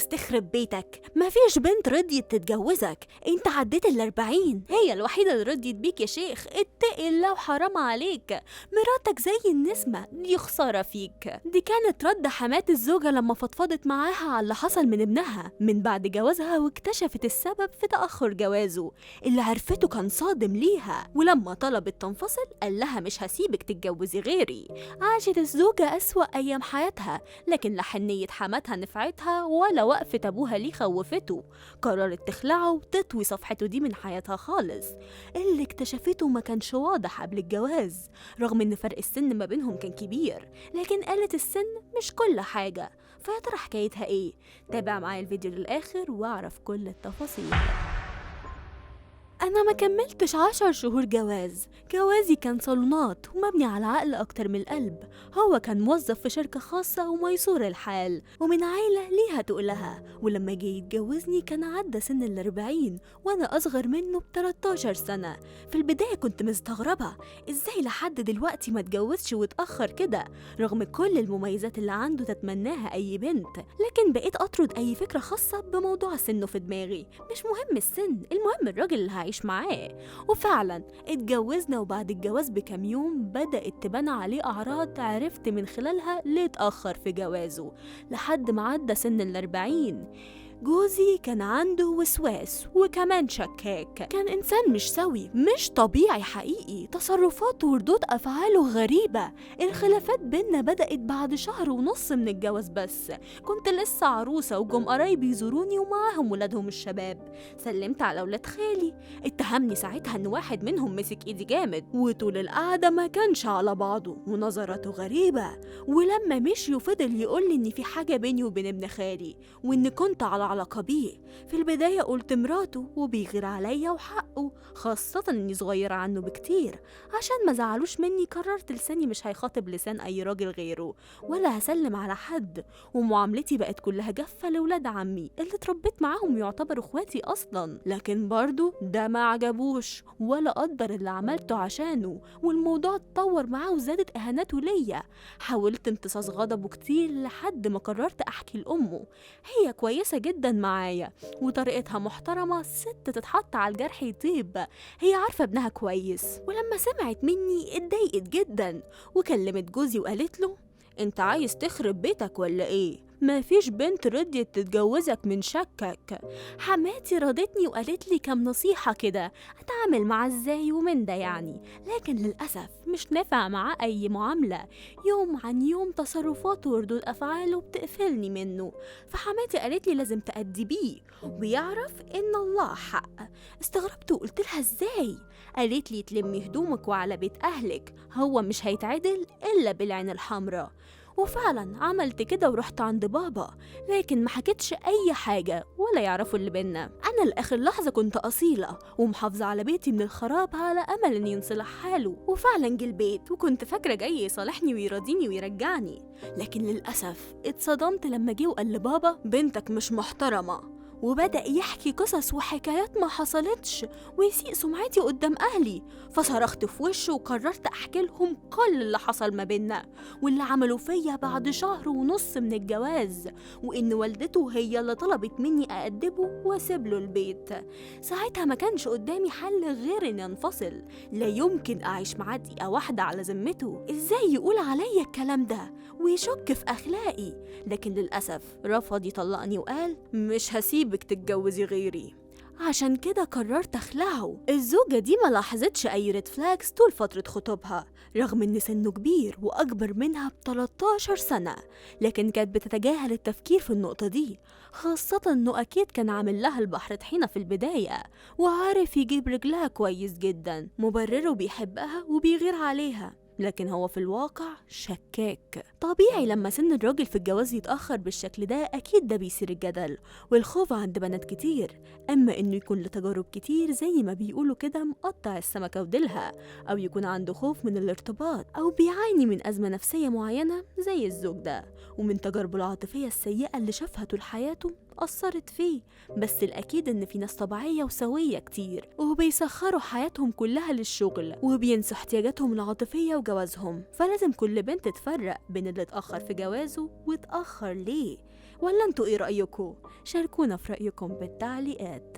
عاوز تخرب بيتك؟ مفيش بنت رضيت تتجوزك، انت عديت 40، هي الوحيدة اللي رضيت بيك يا شيخ، اتقي الله وحرام عليك، مراتك زي النسمة، دي خسارة فيك. دي كانت رد حماة الزوجة لما فضفضت معاها على اللي حصل من ابنها من بعد جوازها، واكتشفت السبب في تأخر جوازه اللي عرفته كان صادم ليها، ولما طلبت تنفصل قال لها مش هسيبك تتجوزي غيري. عاشت الزوجة أسوأ أيام حياتها، لكن لا حنية حماتها نفعتها ولا وقفة أبوها ليه خوفته، قررت تخلعه وتطوي صفحته دي من حياتها خالص. اللي اكتشفته ما كانش واضح قبل الجواز، رغم إن فرق السن ما بينهم كان كبير، لكن قالت السن مش كل حاجة. فيا ترى حكايتها إيه؟ تابع معايا الفيديو للآخر واعرف كل التفاصيل. أنا ما كملتش 10 شهور جواز، جوازي كان صالونات ومبني على عقل أكتر من القلب. هو كان موظف في شركة خاصة وميسور الحال ومن عائلة ليها تقلها، ولما جه يتجوزني كان عدى سن 40 وأنا أصغر منه ب13 سنة. في البداية كنت مستغربة إزاي لحد دلوقتي ما اتجوزش واتأخر كده رغم كل المميزات اللي عنده تتمناها أي بنت، لكن بقيت أطرد أي فكرة خاصة بموضوع سنه في دماغي، مش مهم السن، المهم الراجل اللي هعيش معاه. وفعلا اتجوزنا، وبعد الجواز بكام يوم بدأت تبان عليه أعراض عرفت من خلالها ليه اتأخر في جوازه لحد ما عدى سن 40. جوزي كان عنده وسواس وكمان شكاك، كان إنسان مش سوي، مش طبيعي حقيقي، تصرفاته وردود أفعاله غريبة. الخلافات بينا بدأت بعد 1.5 شهر من الجواز بس، كنت لسه عروسة وجم قرايبي يزوروني ومعاهم ولادهم الشباب. سلمت على ولاد خالي، اتهمني ساعتها إن واحد منهم مسك إيدي جامد، وطول القعدة ما كانش على بعضه ونظراته غريبة. ولما مشي وفضل يقول لي إن في حاجة بيني وبين ابن خالي وإن كنت على علاقة بيه. في البداية قلت مراته وبيغير عليا وحقه، خاصة اني صغيرة عنه بكتير. عشان ما زعلوش مني قررت لساني مش هيخاطب لسان اي راجل غيره ولا هسلم على حد، ومعاملتي بقت كلها جافة لولاد عمي اللي اتربيت معاهم يعتبروا اخواتي اصلا. لكن برضو ده ما عجبوش ولا قدر اللي عملته عشانه، والموضوع اتطور معاه وزادت اهاناته ليا. حاولت امتصاص غضبه كتير لحد ما قررت احكي لامه، هي كويسة جدا معايا وطريقتها محترمة، ست تتحط على الجرح يطيب، هي عارفة ابنها كويس. ولما سمعت مني اتضايقت جدا وكلمت جوزي وقالت له انت عايز تخرب بيتك ولا ايه؟ مفيش بنت رضيت تتجوزك من شكك. حماتي رضتني وقالت لي كام نصيحة كده اتعامل معاه ازاي ومن ده يعني، لكن للأسف مش نافع معاه أي معاملة. يوم عن يوم تصرفاته وردود أفعاله بتقفلني منه. فحماتي قالت لي لازم تأدبيه ويعرف إن الله حق. استغربت وقلت لها ازاي؟ قالت لي تلمي هدومك وعلى بيت أهلك، هو مش هيتعدل إلا بالعين الحمراء. وفعلا عملت كده ورحت عند بابا، لكن ما حكيتش اي حاجة ولا يعرفوا اللي بينا. انا لاخر لحظة كنت اصيلة ومحافظة على بيتي من الخراب على امل ان ينصلح حاله. وفعلا جه البيت وكنت فاكرة جاي يصالحني ويراضيني ويرجعني، لكن للأسف اتصدمت لما جه وقال لبابا بنتك مش محترمة، وبدأ يحكي قصص وحكايات ما حصلتش ويسيء سمعتي قدام أهلي. فصرخت في وشه وقررت أحكي لهم كل اللي حصل ما بينا واللي عملوا فيا بعد 1.5 شهر من الجواز، وإن والدته هي اللي طلبت مني أأدبه وأسيب له البيت. ساعتها ما كانش قدامي حل غير إني أنفصل، لا يمكن أعيش معاه دقيقة واحدة على ذمته، إزاي يقول عليا الكلام ده ويشك في أخلاقي؟ لكن للأسف رفض يطلقني وقال مش هسيبك تتجوزي غيري، عشان كده قررت اخلعه. الزوجة دي ما لاحظتش اي red flags طول فترة خطوبها، رغم ان سنه كبير واكبر منها ب13 سنة، لكن كانت بتتجاهل التفكير في النقطة دي، خاصة انه اكيد كان عامل لها البحر طحينة في البداية وعارف يجيب رجلها كويس جدا، مبرره بيحبها وبيغير عليها، لكن هو في الواقع شكاك. طبيعي لما سن الراجل في الجواز يتأخر بالشكل ده أكيد ده بيثير الجدل والخوف عند بنات كتير، أما إنه يكون لتجارب كتير زي ما بيقولوا كده مقطع السمكة وديلها، أو يكون عنده خوف من الارتباط، أو بيعاني من أزمة نفسية معينة زي الزوج ده، ومن تجاربه العاطفية السيئة اللي شافها طول حياته أثرت فيه. بس الأكيد إن في ناس طبيعية وسوية كتير وبيسخروا حياتهم كلها للشغل وبينسوا احتياجاتهم العاطفية وجوازهم، فلازم كل بنت تفرق بين اللي اتأخر في جوازه واتأخر ليه، ولا انتوا ايه رأيكم؟ شاركونا في رأيكم بالتعليقات.